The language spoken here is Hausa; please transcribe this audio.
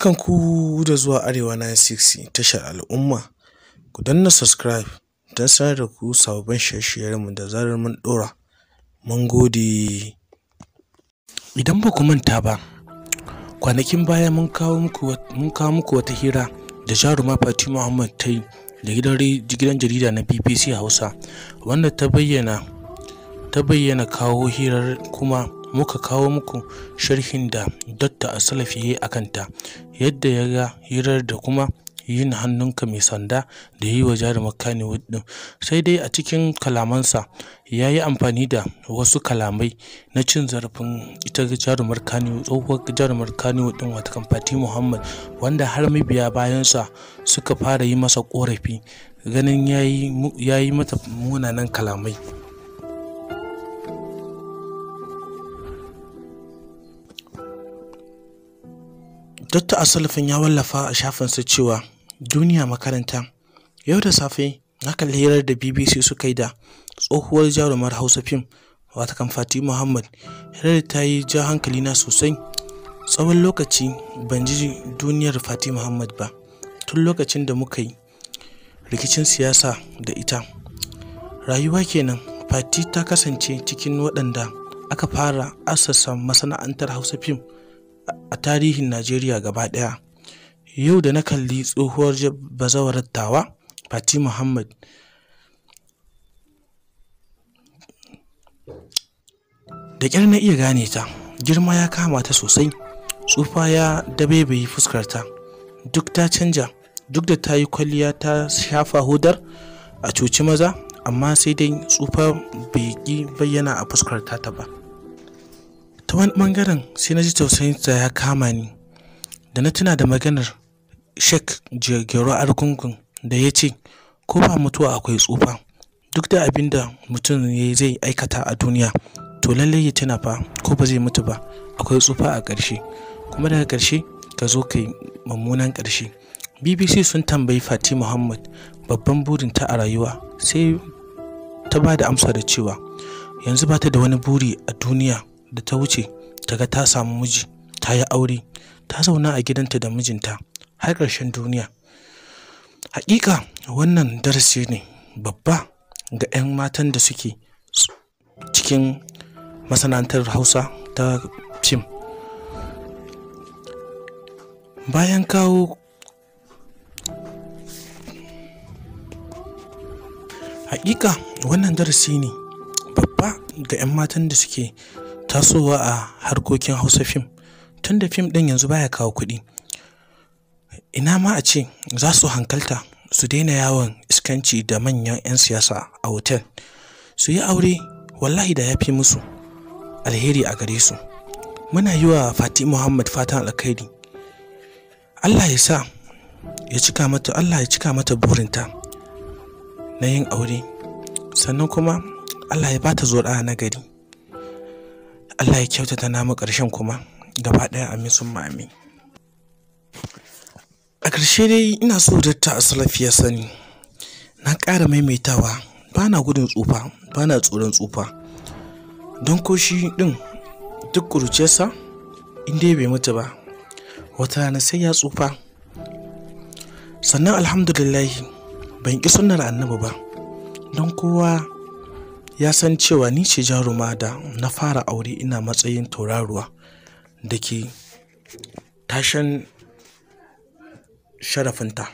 Barkan ku da zuwa Arewa 960 tashar al'umma. Ku danna subscribe don sanar da ku sababbin shirye-shiryenmu da zarar mun ɗora. Mun gode. Idan ba ku manta ba, kwanakin baya mun kawo muku wata hira da jaruma Fati Muhammad ta yi da gidan jarida na BBC Hausa, wanda ta bayyana kawo hirar, kuma muka kawo muku sharhin da Dr. Al-Salafi ya yi a kanta, yadda ya ga hirar da kuma yin hannunka mai sanda da yi wa jarumar Kannywood ɗin. Sai dai a cikin kalamansa ya yi amfani da wasu kalamai na cin zarafin ita jarumar Kannywood, tsohuwar jarumar Kannywood ɗin, watakan Fati Muhammad, wanda har mabiya bayansa suka fara yi masa ƙorafi ganin ya yi mata munanan kalamai. Dr. Al-Salafin ya wallafa a shafinsa cewa duniya makaranta. Yau da safe na kalli hirar da BBC suka yi da tsohuwar jarumar Hausa fim, watakan Fati Muhammad. Hirar ta yi ja hankalina sosai. Tsawon lokaci ban ji duniyar Fati Muhammad ba, tun lokacin da muka yi rikicin siyasa da ita. Rayuwa kenan. Fati ta kasance cikin waɗanda aka fara assasa masana'antar Hausa fim a tarihin Najeriya gaba ɗaya. Yau da na kalli tsohuwar bazawarar tawa Fati Muhammad, da ƙyar na iya gane ta. Girma ya kama ta sosai, tsufa ya dabaibaye fuskarta, duk ta canja. Duk da ta yi kwalliya ta shafa hodar a cuci maza, amma sai dai tsufa bai ƙi bayyana a fuskarta ta ba. Ta wani ɓangaren sai na ji tausayinta ya kama ni, da na tuna da maganar Sheikh Gero Argungun da ya ce ko ba mutuwa akwai tsufa. Duk da abin da mutum zai aikata a duniya, to lallai ya tuna fa ko ba zai mutu ba, akwai tsufa a ƙarshe, kuma daga ƙarshe ka zo kai mummunan ƙarshe. BBC sun tambayi Fati Muhammad babban burinta a rayuwa, sai ta ba da amsa da cewa yanzu ba ta da wani buri a duniya da ta wuce ta ga ta samu miji, ta yi aure, ta zauna a gidanta da mijinta har ƙarshen duniya. Haƙiƙa wannan darasi ne babba ga 'yan matan da suke cikin masana'antar Hausa ta fim. Bayan kawo Haƙiƙa wannan darasi ne babba ga 'yan matan da suke tasowa a harkokin Hausa fim, tunda fim ɗin yanzu baya kawo kuɗi. Ina ma a ce za su hankalta su daina yawon iskanci da manyan 'yan siyasa a otel, su yi aure, wallahi da ya fi musu alheri a gare su. Muna yi wa Fati Muhammad fatan alkhairi. Allah ya sa ya cika mata, Allah ya cika mata burinta na yin aure, sannan kuma Allah ya bata zuri'a na gari. Allah ya kyautata namu ƙarshen kuma gaba ɗaya, amin summa amin. A ƙarshe dai ina so Dr. Al-Salafi ya sani, na ƙara maimaitawa, ba na gudun tsufa, ba na tsoron tsufa. Don ko shi ɗin duk ƙuruciyarsa in dai bai mutu ba, wata rana sai ya tsufa. Sannan alhamdulillahi ban ƙi sunnar annabi ba, don kowa ya san cewa ni ce jaruma da na fara aure ina matsayin tauraruwa da ke tashan sharafinta.